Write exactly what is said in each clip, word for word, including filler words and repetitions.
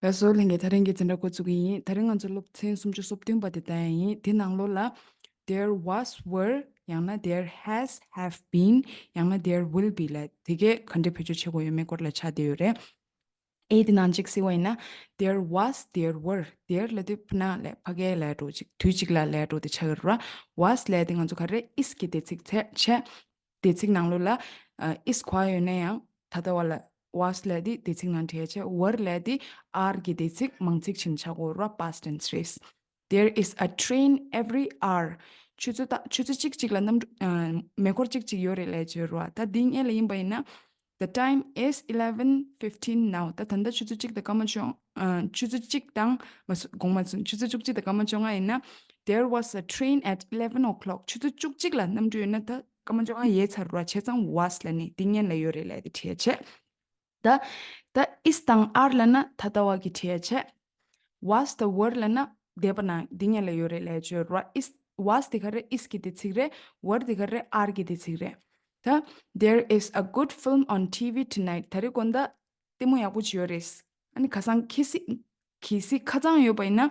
ལགས་སོ། ལྷན་རྒྱས། ད་རིང་གི་འཛིན་གྲྭ་འགོ་བཙུགས་ཀྱི་ཡིན། ད་རིང་ང་ཚོ་སློབ་ཚན་སུམ་ཅུ་སོ་བདུན་པ་དེ་ལྟ་ཡིན། དེ་ནང་ལོགས་ལ་there was, were ཡང་ན་there has, have been ཡང་ན་there will be ལབ་དེ་གས་ག་འདྲས་བེད་སྤྱོད་བྱེད་དགོས་ཡོད་མེད་སྐོར་ལ་ཆགས་བསྡད་ཡོད་རེད། ཨེ་དེ་ནང་གཅིག་གཟིགས་པ་ཡིན་ན། there was, there were. there ལབ་དུས་ཕ་ན་ལས་ཕ་གའི་ལས་འགྲོ་ཅིག་དུས་གཅིག་ལ་ལས་འགྲོ་དེ་ཆགས་ཡོད་རེད་བ། was ལབ་དེ་ང་ཚོ་ག་རེ་is གི་འདས་ཚིག་ཚད་བྱས། འདས་ཚིག་ནང་ལོགས་ལ་ཨ་is གོ་ཡོད་ན་ཡང་ད་ལྟ་བ་ལ་was ལབ་དེ་འདས་ཚིག་ནང་བྲིས་བྱས། were ལབ་དེ་are གི་འདས་ཚིག་མང་ཚིག་བྱས་ནས་ཆགས་ཀྱི་ཡོད་རེད་བ། past tense རེད། There is a train every hour. ཆུ་ཚོད་ད་ཆུ་ཚོད་གཅིག་གཅིག་ལ་གནམ་གྲུ་ཨ་མེ་འཁོར་གཅིག་གཅིག་ཡོད་རེད་ལབ་བྱས་ཡོད་རེད་བ། ད་འདི་སྔོན་ལ་ཡིན་པ་ཡིན་ན། The time is eleven fifteen now. ད་ད་ལྟ་ཆུ་ཚོད་གཅིག་དང་སྐར་མ་བཅོ་ལྔ། ཨ་ཆུ་ཚོད་གཅིག་དང་མ་སུ་དགོངས་པ་སུ་ཆུ་ཚོད་བཅུ་གཅིག་དང་སྐར་མ་བཅོ་ལྔ་ཡིན་ན། There was a train at eleven o'clock. ཆུ་ཚོད་བཅུ་གཅིག་ལ་གནམ་གྲུ་ཡོད་ན་ད་སྐར་མ་བཅོ་ལྔ་ཡལ་ཚར་རེད་བ། བྱས་ཙང་was ལབ་ནས་འདི་སྔོན་ལ་ཡོད་རེད་ལབ་དེ་བྲིས་བྱས། ད་ད་is དང་are ལབ་ན་ད་ལྟ་བ་གི་བྲིས་བྱས། was དང་were ལབ་ན་འདས་པ་ནང་འདི་སྔོན་ལ་ཡོད་རེད་ལབ་བྱས་ཡོད་རེད་བ། is was དེ་ག་རེ་is གི་འདས་ཚིག་རེད། were དེ་ག་རེ་are གི་འདས་ཚིག་རེད། ད་There is a good film on T V tonight. ད་རེས་དགོང་དག་ལྟད་མོ་ཡག་པོ་ཅིག་ཡོད་རེད། ཨ་ནི་ཁ་སང་གལ་སྲིད་གལ་སྲིད་ཁ་སང་ཡོད་པ་ཡིན་ན།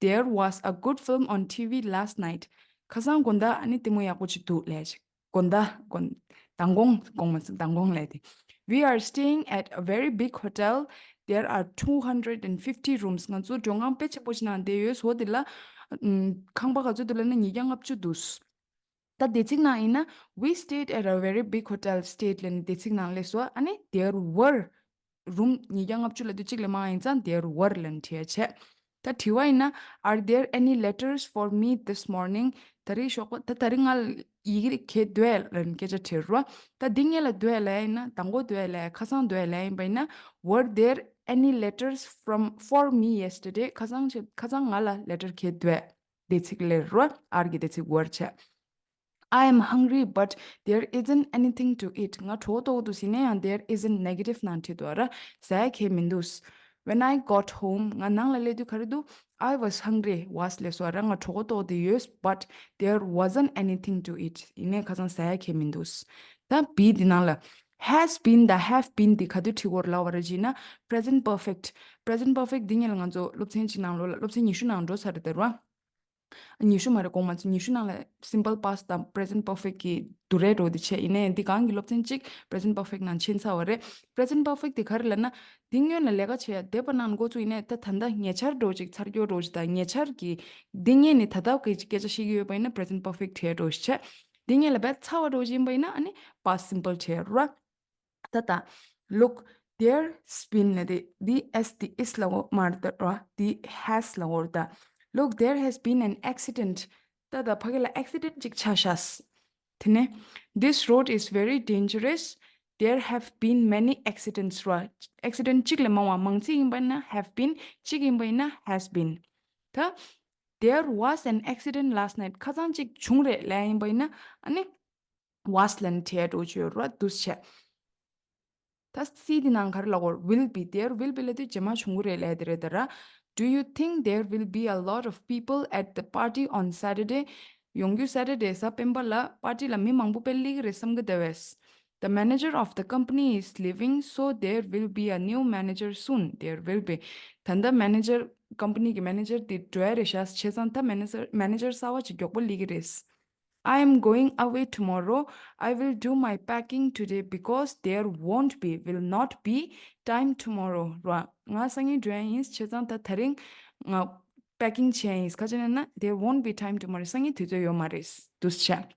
There was a good film on T V last night. ཁ་སང་དགོང་དག་ཨ་ནི་ལྟད་མོ་ཡག་པོ་ཅིག་འདུག་ལབ་ཅིག་དགོང་དག་དགོང་། མདང་དགོང་། དགོང་མ་མདང་དགོང་ལབ་དེ། We are staying at a very big hotel. There are two hundred and fifty rooms. ང་ཚོ་མགྲོན་ཁང་དཔེ་ཆེན་པོ་ཞིག་ནང་བསྡད་ཡོད། ཟོ་དེ་ལ་ཨམ་ཁང་པ་ག་ཚོད་འདུག་ལབ་ན་ཉིས་བརྒྱ་ལྔ་བཅུ་འདུག་ད་འདས་ཚིག་ནང་ཡིན་ན། We stayed at a very big hotel. stayed ལབ་ནས་འདས་ཚིག་ནང་སླེབས་སོང་། ཨ་ནི་there were རུམ་ཉིས་བརྒྱ་ལྔ་བཅུ་ལབ་དུས་གཅིག་ལས་མང་ཡིན་ཙང་there were ལབ་ནས་བྲིས་བྱས། ད་དྲི་བ་ཡིན་ན། Are there any letters for me this morning? ད་རེས་ཞོགས་པ་ད་ད་རེས་ང་ལ་ཡི་གེ་གལ་འདུག་ལབ་ནས་སྐད་ཆ་དྲིས་རོ། ད་འདི་སྔོན་ལ་འདུག་ལབ་ཡིན་ན། མདང་དགོང་འདུག་ལབ། ཁ་སང་འདུག་ལབ་ཡིན་པ་ཡིན་ན། Were there any letters from for me yesterday? ཁ་སང་ཆེ་ཁ་སང་ང་ལ་letter གལ་འདུག་འདས་ཚིག་སླེབས་རོ། are གི་འདས་ཚིག་were བྱས། I am hungry, but there isn't anything to eat. ང་གྲོད་ཁོག་ལྟོགས་འདུག་ཟེར་ན་ཡང་there isn't negative ནང་བྲིས་འདུག་ར། ཟ་ཡ་གང་ཡང་མི་འདུག When I got home, ང་ནང་ལ་སླེབས་དུས་ག་རེ་འདུག I was hungry. was སླེབས་སོང་ར། ང་གྲོད་ཁོག་ལྟོགས་བསྡད་ཡོད། But there wasn't anything to eat. ཡིན་ནའི་ཁ་སང་ཟ་ཡ་གང་ཡང་མི་འདུག་ད་B འདི་ནང་ལ་has been དང་have been འདི་ག་དུས་བྲིས་དགོས་རེད་ལབ་པ་རེད་ཅེ་ན། present perfect. present perfect འདི་སྔོན་ལ་ང་ཚོ་སློབ་ཚན་གཅིག་ནང་ལོགས་ལ་སློབ་ཚན་ཉི་ཤུ་ནང་འགྲོ་ཚར་རེད་དེ་ར། ཉི་ཤུ་མ་རེད། དགོངས་པ་མ་ཚོམས། ཉི་ཤུ་ནང་ལ་simple past དང་present perfect གི་བསྡུར་རེ་འགྲོ་དེ་བྱས། ཡིན་ནའི་འདི་གང་གི་སློབ་ཚན་གཅིག་present perfect ནང་ཕྱིན་ཚར་བ་རེད། present perfect དེ་ག་རེ་ལབ་ན། འདི་སྔོན་ལ་ལས་ཀ་བྱས་ཡ་འདས་པ་ནང་འགོ་བཙུགས། ཡིན་ནའི་ད་ད་ལྟ་ཉེ་ཆར་འགྲོ་ཅིག་ཚར་གྱོ་འགྲོ་ཅིག་དང་ཉེ་ཆར་གི་འདི་སྔོན་ནས་ད་ལྟ་གི་སྐད་ཆ་བཤད་ཀྱི་ཡོད་པ་ཡིན་ན་present perfect བྲིས་འགྲོ་ཞིག་བྱས། འདི་སྔོན་ལ་བས་ཚར་བ་འགྲོ་ཅིག་ཡིན་པ་ཡིན་ན་ཨ་ནི་past simple བྲིས་ར། ད་ད། Look, there's been ལབ་དེ་འདི་as the is ལབ་དགོས་མ་རེད་ད་ར། འདི་has ལབ་དགོས་རེད་ད། Look, there has been an accident. ད་ད་ཕ་གི་ལ་accident ཅིག་ཆགས་ཤག་དེ་ནས། This road is very dangerous. There have been many accidents ར། accident གཅིག་ལས་མང་བ། མང་ཚིག་ཡིན་པ་ན་have been, གཅིག་ཡིན་པ་ཡིན་ན་has been. ད། There was an accident last night. ཁ་སང་ཅིག་བྱུང་རེད་ལབ་ཡིན་པ་ཡིན་ན་ཨ་ནི། was ལབ་ནས་བྲིས་འགྲོ་ཆོག་ར། འདུག་སེ་བྱས། ད་C འདི་ནང་ག་རེ་ལབ་དགོས། will be. There will be ལབ་དུས་རྗེས་མ་བྱུང་གི་རེད་ལབ་དེ་རེད་ད་ར། Do you think there will be a lot of people at the party on Saturday? ཡོང་རྒྱུ་Saturday གཟའ་སྤེན་པ་ལ་party ལ་མི་མང་པོ་དཔེ་སླེབས་ཀྱི་རེད་བསམ་གི་འདུག་གས། The manager of the company is leaving, so there will be a new manager soon. There will be. ད་ལྟ་manager, company གི་manager དེ་འགྲོ་ཡ་རེད་ཤག་བྱས་ཙང་ད་manager, manager གསར་པ་ཅིག་མགྱོགས་པོ་སླེབས་ཀྱི་རེད། I am going away tomorrow. I will do my packing today because there won't be, will not be, time tomorrow ར། ང་སང་ཉིན་འགྲོ་ཡ་ཡིན། བྱས་ཙང་ད་ད་རིང་ང་packing བྱས་ཡིན། ག་རེ་ཡིན་ན་there won't be time tomorrow. སང་ཉིན་དུས་ཚོད་ཡོད་མ་རེད། འདུག་སེ་བྱས།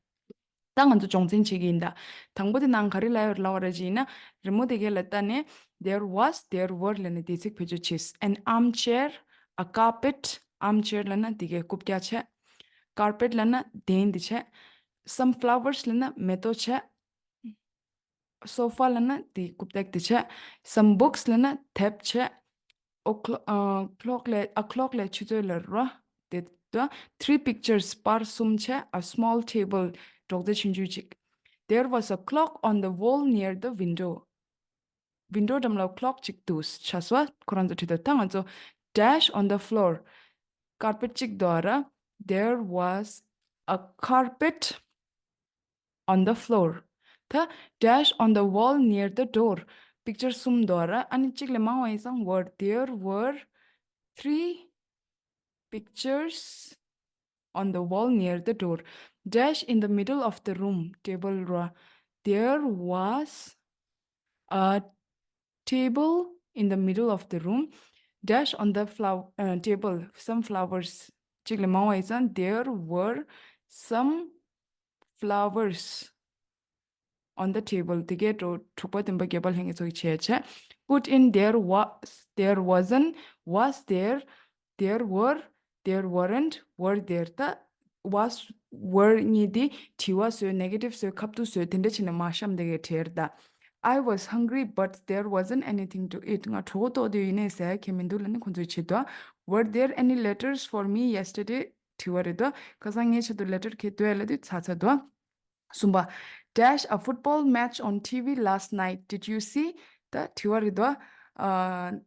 ད་ང་ཚོ་སྦྱོང་ཚན་བྱེད་ཀྱི་ཡིན་ད། དང་པོ་དེ་ནང་ག་རེ་ལབ་ཡོད་ལབ་པ་རེད་ཅེ་ན། རི་མོ་དེ་གས་ལ་ལྟ་ནས་there was, there were ལབ་ནས་འདས་ཚིག་བེད་སྤྱོད་བྱས། An armchair, a carpet. armchair ལབ་ན་དེ་གས་རྐུབ་བཀྱག་བྱས། carpet ལབ་ན་གདན་དེ་བྱས། Some flowers ལབ་ན་མེ་ཏོག་བྱས། sofa ལབ་ན་དེ་རྐུབ་སྟེགས་དེ་བྱས། Some books ལབ་ན་དེབ་བྱས། o'clock, ཨ། clock ལབ། a clock ལབ་ཆུ་ཚོད་ལ་རོ། དེ་ད། three pictures པར་གསུམ་བྱས། a small table གྲོགས་མཛེས་ཆུང་ཆུང་ཅིག There was a clock on the wall near the window. window འགྲམ་ལ་clock ཅིག་འདུག་ཆ་སོ། ཁོ་རང་ཚོ་བྲིས་འདུག་ད་ང་ཚོ་dash on the floor. carpet ཅིག་འདུག་ར། There was a carpet on the floor. ད་dash on the wall near the door. picture གསུམ་འདུག་ར། ཨ་ནི་གཅིག་ལས་མང་བ་ཡིན་ཙང་were, there were three pictures on the wall near the door. Dash in the middle of the room, table ར། There was a table in the middle of the room. Dash on the flower, uh, table, some flowers. གཅིག་ལས་མང་བ་ཡིན་ཙང་there were some flowers on the table. དེ་གའི་འགྲོ་དྲུག་པ་བདུན་པ་བརྒྱད་པ་ལྷན་རྒྱས་ཚོ་གི་བྱས་བྱས། Put in there was, there wasn't, was there, there were, there weren't, were there. ད་was, were གཉིས་དེ་དྲི་བ་བཟོས། negative བཟོས། ཁ་བསྡུ་བཟོས། དེ་འདྲ་བྱས་ནས་མར་བཤམས་དེ་གའི་བྲིས་ར། ད། I was hungry, but there wasn't anything to eat. ང་གྲོད་ཁོག་ལྟོགས་བསྡད་ཡིན་ནའི་ཟས་ཁྱེར་མི་འདུག་ལབ་ནས་ཁོང་ཚོས་བྱེད་དོ། Were there any letters for me yesterday? དྲི་བ་རེད་དོ། ཁ་སང་ངའི་ཆེད་དུ་letter ཁྱེར་འདུག་ལབ་དུས་ཚར་ཚར་དོ། གསུམ་པ། Dash a football match on T V last night. Did you see? ད་དྲི་བ་རེད་དོ། ཨ།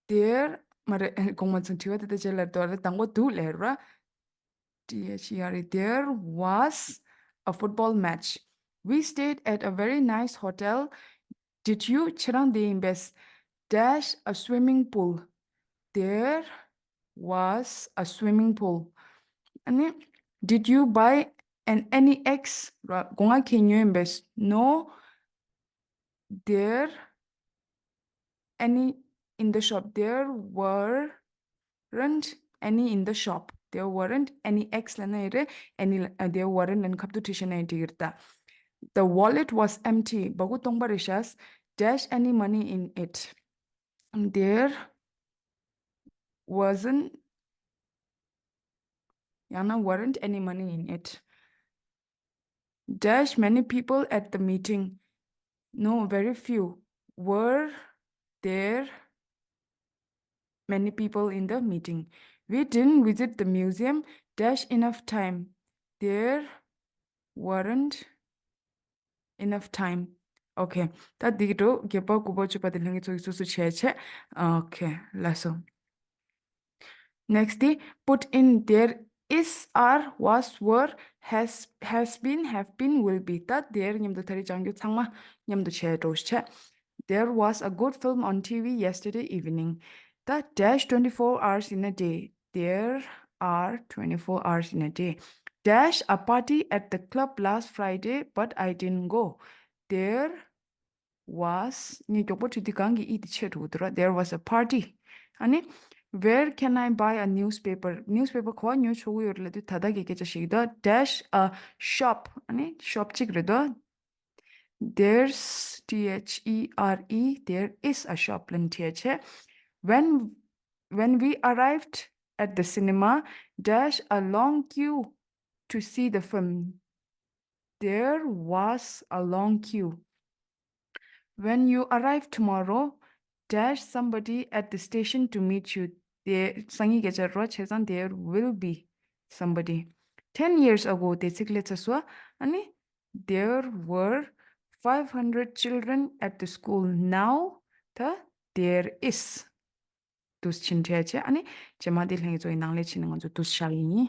There མ་རེད། དགོངས་མ་ཚོམ། དྲི་བ་དེ་ད་རྗེས་ལ་འདུག་ར། དང་པོ་འདུག་ལབ་ར། T H E R E, there was a football match. We stayed at a very nice hotel. Did you? ཁྱེད་རང་དེ་ཡིན་པས། Dash a swimming pool. There was a swimming pool. ཨ་ནི། Did you buy an any eggs? ར། སྒོ་ང་ཁྱེད་ཉོས་ཡིན་པས། No, there any in the shop. There weren't any in the shop. There weren't any eggs ལབ་ན་ཡིན་རེད། Any, uh, there weren't ལབ་ན་ཁ་བསྡུ་བྲིས་ཤེས་ན་ཡང་འགྲིག་གི་རེད་ད། The wallet was empty. སྦ་ཁུག་སྟོང་པ་རེད་ཤག Dash any money in it. There wasn't, ཡང་ན་weren't any money in it. Dash many people at the meeting. No, very few. Were there many people in the meeting? We didn't visit the museum. Dash enough time. There weren't enough time. Okay. ད་འདི་གི་འགྲོ་བརྒྱད་པ་དགུ་པ་བཅུ་པ་དེ་ལྷན་རྒྱས་ཚོ་གི་སོ་སོ་བྱས་བྱས། Okay. ལགས་སོ། Next དེ། Put in there is, are, was, were, has, has been, have been, will be. ད་there མཉམ་དུ་ད་རེས་སྦྱང་རྒྱུ་ཚང་མ་མཉམ་དུ་བྱས་འགྲོ་བྱས། There was a good film on T V yesterday evening. ད་dash twenty-four hours in a day. There are twenty-four hours in a day. Dash a party at the club last Friday, but I didn't go. There was, ངས་མགྱོགས་པོ་བྲིས་དུས་གང་གི་ཨི་དེ་ཆད་འགྲོ་གི་འདུག་ར། There was a party. ཨ་ནི། Where can I buy a newspaper? Newspaper ག་པར་ཉོ་ཆོག་གི་ཡོད་རེད་ལབ་དུས་ད་ལྟ་གི་སྐད་ཆ་ཞིག་དང་། Dash a shop. ཨ་ནི་shop གཅིག་རེད་དོ། There's, T H E R E, there is a shop ལབ་ནས་བྲིས་བྱས། When, when we arrived at the cinema, dash a long queue to see the film. There was a long queue. When you arrive tomorrow, dash somebody at the station to meet you. དེ་སང་ཉིན་སྐད་ཆ་རོ་བྱས་ཙང་there will be somebody. Ten years ago དེ་ཚིག་ལས་ཚ་སོ། ཨ་ནི། There were five hundred children at the school. Now ད་there is. དུས་ཕྱིན་འཕྲལ་བྱས། ཨ་ནི་རྗེས་མ་དེ་ལྷན་རྒྱས་ཚོ་ཡི་ནང་ལས་ཕྱིན་ནས་ང་ཚོ་དུས་བཞག་ཡིན།